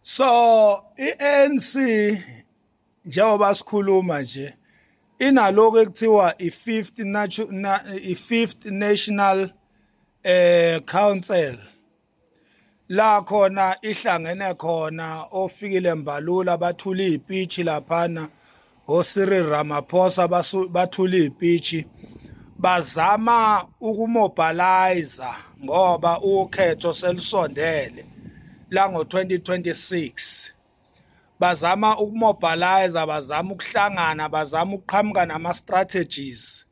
So iANC, njengoba sikhuluma nje, inaloko ekuthiwa i-fifth National Council, la khona ihlangene khona oFikile Mbalula, bathula izipitshi laphana, oCyril Ramaphosa bathula izipitshi, bazama ukumobilize ngoba ukhetho selusondele la ngo-2026. Bazama ukumobilize, bazama ukuhlangana, bazama ukuqhamuka nama strategies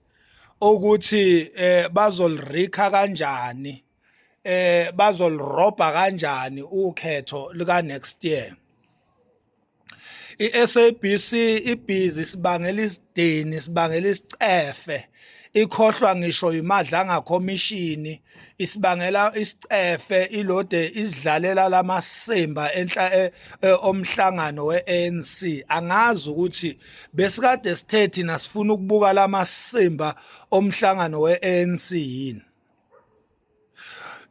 ukuthi bazolirikha kanjani, bazolirobha kanjani ukhetho lika next year. iSABC ibhizi sibangela isidini, sibangela isicefe, ikhohlwa ngisho iMadlanga Commission, isibangela isicefe, ilode isidlalela lamasimba enhla omhlangano weANC. Angazi ukuthi besikade sithe thina sifuna ukubuka lamasimba omhlangano weANC yini.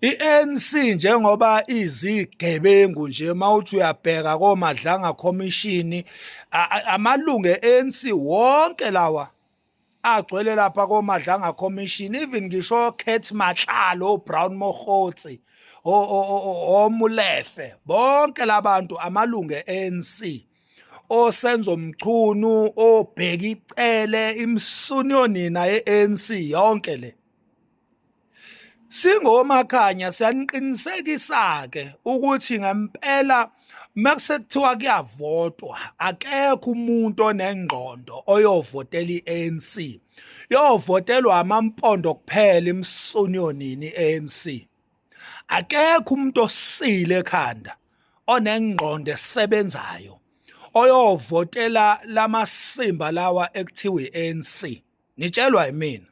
I-ANC njengoba izigebengu nje, mawuthi uyabheka koMadlanga Commission, amalungu e-ANC wonke lawa agcwele lapha koMadlanga Commission, even ngisho Cat Matlala, Brown Mogotsi, oMulefe, bonke labantu amalungu e-ANC, oSenzo Mchunu, oBheki Cele, imsuniyonina ye-ANC yonke le. Singomakhanya siyaniqinisekisa ke ukuthi ngempela makusekuthiwa kuyavotwa, akekho umuntu onengqondo oyovotela iANC. Yovotelwa amampondo kuphela, imsuniyonini iANC. Akekho umuntu osile ekhanda onengqondo esebenzayo oyovotela lamasimba lawa ekuthiwa iANC. Nitshelwa yimina.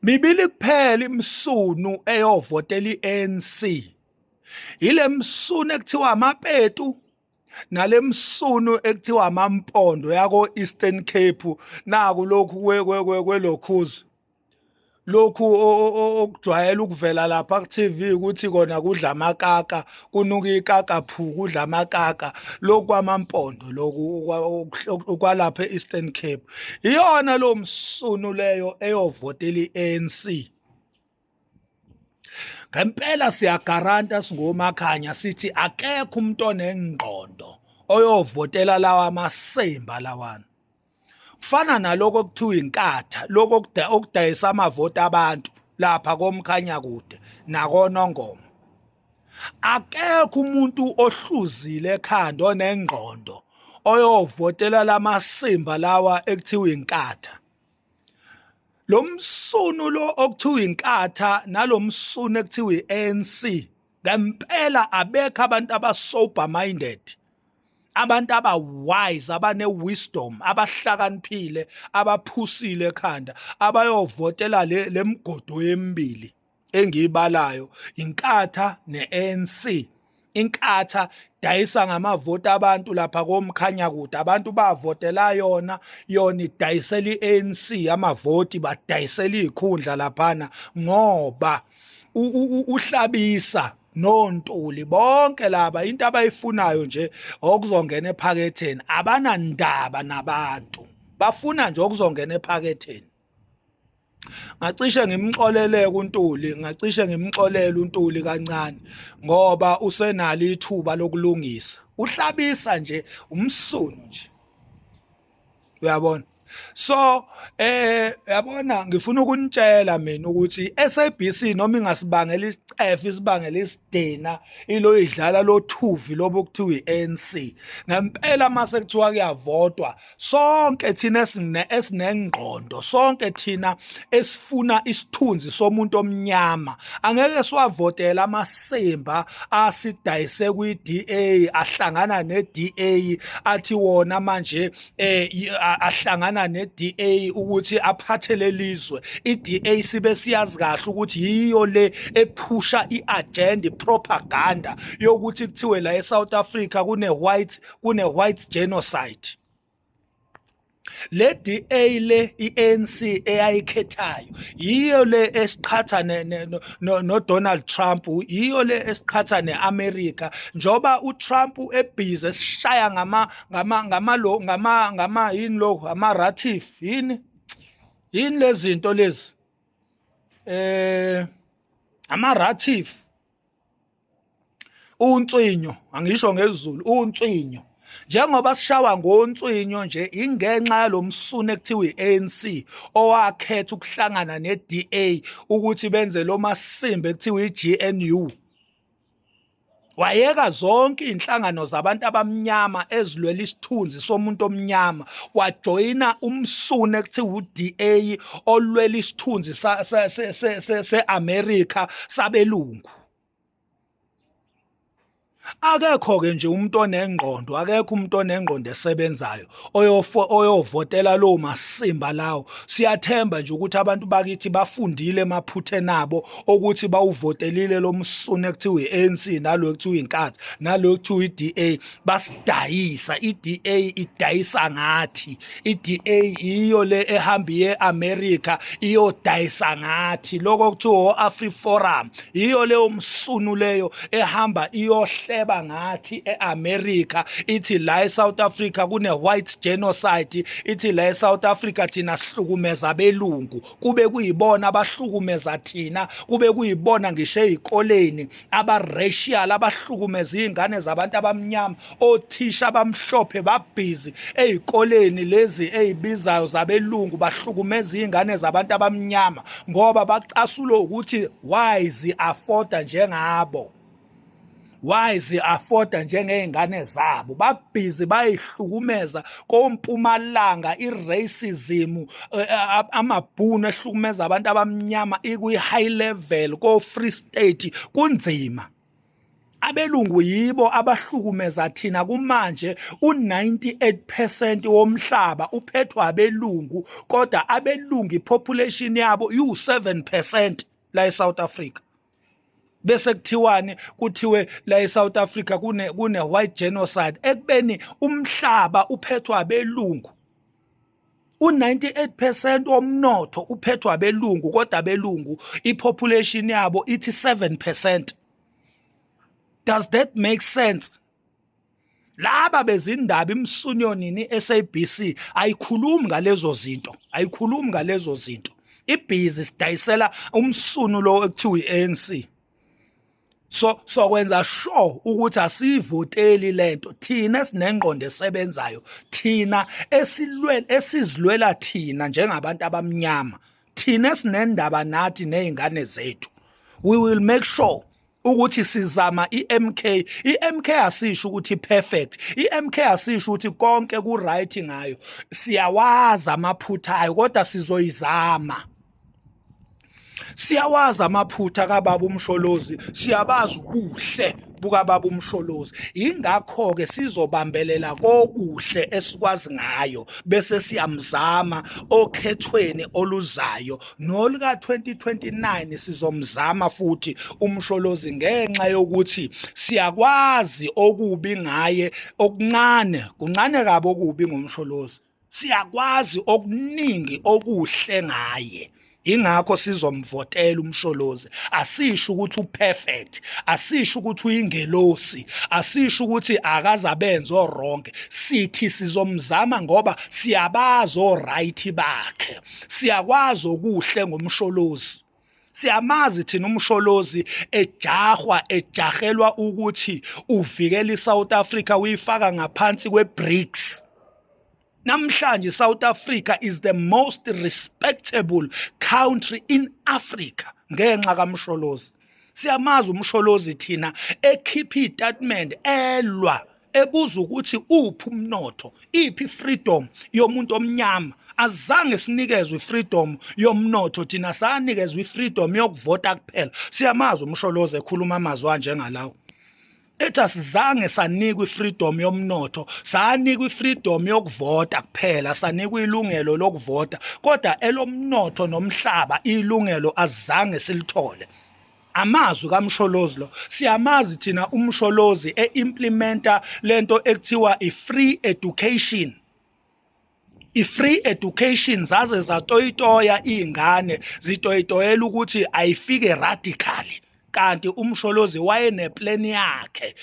Mibili kuphela imsunu eyovotela iANC. Ile msunu ekuthiwa amapetu nale msunu ekuthiwa amampondo yako Eastern Cape. Naku lokhu kwelokhuzi lokhu okujwayela ukuvela lapha ku TV ukuthi kona kudla amakaka, kunuka ikaka phu, kudla amakaka lokhu kwamampondo, lokhu kwalapha e-Eastern Cape. Iyona lo msunu leyo eyovotela iANC ngempela. Siyagaranta singomakhanya sithi akekho umuntu onengqondo oyovotela lawa amasimba lawana. Kufana naloko okuthiwa inkatha, lokho okudayisa amavoti abantu lapha komkhanya kude nakoNongoma. Akekho umuntu ohluzile ekhanda onengqondo oyovotela lamasimba lawa ekuthiwa inkatha. Lo msunu lo okuthiwa inkatha nalomsunu ekuthiwa iANC, ngempela abekho abantu aba sober minded, abantu aba-wise, abane-wisdom, abahlakaniphile, abaphusile ekhanda abayovotela le mgodo emibili engiyibalayo, inkatha ne-ANC. Inkatha dayisa ngamavoti abantu lapha komkhanya kude, abantu bavotela yona, yona idayisela i-ANC amavoti, badayisela izikhundla laphana ngoba uHlabisa noNtuli bonke laba into abayifunayo nje okuzongena ephaketheni. Abanandaba nabantu, bafuna nje okuzongena ephaketheni. Ngacishe ngimxolele kuNtuli, ngacishe ngimxolele uNtuli kancane ngoba usenalo ithuba lokulungisa. UHlabisa nje umsunu nje, uyabona. So yabona, ngifuna ukunitshela mina ukuthi SABC noma ingasibangela isicefe, isibangela isidina, ilo idlala lo thuvi lobo kuthiwa iANC, ngempela mase kuthiwa kuyavotwa, sonke thina esinengqondo, sonke thina esifuna isithunzi somuntu omnyama, angeke siwavotela amasimba asidayise kwi-DA, ahlangana ne-DA, athi wona manje ahlangana ne-DA ukuthi aphathe lelizwe. I-DA sibe siyazi kahle ukuthi yiyo le ephusha i-agenda, propaganda yokuthi kuthiwe la eSouth Africa kune white genocide. Le DA le iANC eyayikhethayo yiyo le esiqhatha no Donald Trump, yiyo le esiqhatha neAmerica, njoba uTrump ebhizi esishaya ngama ngama ngama lo ngama ngama yini lokho, ama ratif, yini yini lezinto lezi, ama ratif, unswinyo, angisho ngesiZulu unswinyo. Njengoba sishawa ngonswinyo nje, ingenxa yalomsunu ekuthiwa iANC owakhetha ukuhlangana neDA ukuthi benze lo masimba ekuthiwa iGNU, wayeka zonke inhlangano zabantu abamnyama ezilwela isithunzi somuntu omnyama, wajoyina umsunu ekuthiwa uDA olwela isithunzi se-America sabelungu. Akekho-ke nje umuntu onengqondo, akekho umuntu onengqondo esebenzayo oyovotela lowo masimba lawo. Siyathemba nje ukuthi abantu bakithi bafundile emaphutheni abo ukuthi bawuvotelile lo msunu ekuthiwa i-ANC, nalo ekuthiwa iNkatha, nalo ekuthiwa i-DA. Basidayisa, i-DA idayisa ngathi, i-DA iyo le ehamba iye America iyodayisa ngathi, lokho kuthiwa o-AfriForum, iyo leyo msunu leyo ehamba iyohleba ngathi e-America, ithi la eSouth Africa kune white genocide, ithi la eSouth Africa thina sihlukumeza abelungu, kube kuyibona abahlukumeza thina, kube kuyibona ngisho ezikoleni aba-racial abahlukumeza izingane zabantu abamnyama. Othisha abamhlophe babhizi ezikoleni lezi ezibizayo zabelungu, bahlukumeza izingane zabantu abamnyama ngoba bacasulwe ukuthi why zi-afforda njengabo, why zi-afforda njengey'ngane zabo. Babhizi bayihlukumeza kompumalanga, i-racism, amabhunu ehlukumeza abantu abamnyama ikwi-high level ko-Free State, kunzima. Abelungu yibo abahlukumeza thina kumanje. U98% womhlaba uphethwa abelungu, kodwa abelungu ipopulation yabo iwu7% la eSouth Africa. Bese kuthiwani? Kuthiwe la eSouth Africa kune white genocide, ekubeni umhlaba uphethwa abelungu, u98% womnotho uphethwa abelungu, kodwa abelungu ipopulation yabo ithi 7%. Does that make sense? Laba bezindaba imsunyonini SABC ayikhulumi ngalezo zinto, ayikhulumi ngalezo zinto, ibhizi sidayisela umsunu lo ekuthiwa iANC. So sokwenza sure ukuthi asivoteli lento thina esinengqondo esebenzayo, thina esilwela, esizilwela thina njengabantu abamnyama, thina esinendaba nathi nezingane zethu. We will make sure ukuthi sizama iMK. iMK asisho ukuthi perfect, iMK asisho ukuthi konke ku right ngayo, siyawaza amaphutha ayo, kodwa sizoyizama. Siyawazi amaphutha kababa uMsholozi, siyabazi ubuhle bukababa uMsholozi, ingakho ke sizobambelela kokuhle esikwazi ngayo, bese siyamzama okhethweni oluzayo noluka 2029. Sizomzama futhi uMsholozi ngenxa yokuthi siyakwazi okubi ngaye, okuncane, kuncane kabi okubi ngoMsholozi, siyakwazi okuningi okuhle ngaye, ingakho sizomvotela uMsholozi. Asisho ukuthi uperfect, asisho ukuthi uyingelosi, asisho ukuthi akazabenze owrong, sithi sizomzama ngoba siyabazi oright bakhe, siyakwazi okuhle ngoMsholozi. Siyamazi thina uMsholozi ejahwa, ejahelwa ukuthi uvikela iSouth Africa, uyifaka ngaphansi kweBRICS. Namhlanje South Africa is the most respectable country in Africa ngenxa kaMsholozi. Siyamazi uMsholozi thina ekhipha istatement, elwa, ebuza ukuthi uphi umnotho, iphi freedom yomuntu omnyama. Azange sinikezwe ifreedom yomnotho thina, sanikezwe ifreedom yokuvota kuphela. Siyamazi uMsholozi ekhuluma amazwi anjengalawo, ethi asizange sanikwa ifreedom yomnotho, sanikwa ifreedom yokuvota kuphela, sanikwa ilungelo lokuvota, kodwa elomnotho nomhlaba ilungelo azange silithole. Amazwi kaMsholozi lo. Siyamazi thina uMsholozi eimplementa lento ekuthiwa i-free education. I-free education zaze zatoyitoya iy'ngane, zitoyitoyela ukuthi ayifike radically, kanti uMsholozi wayeneplan yakhe.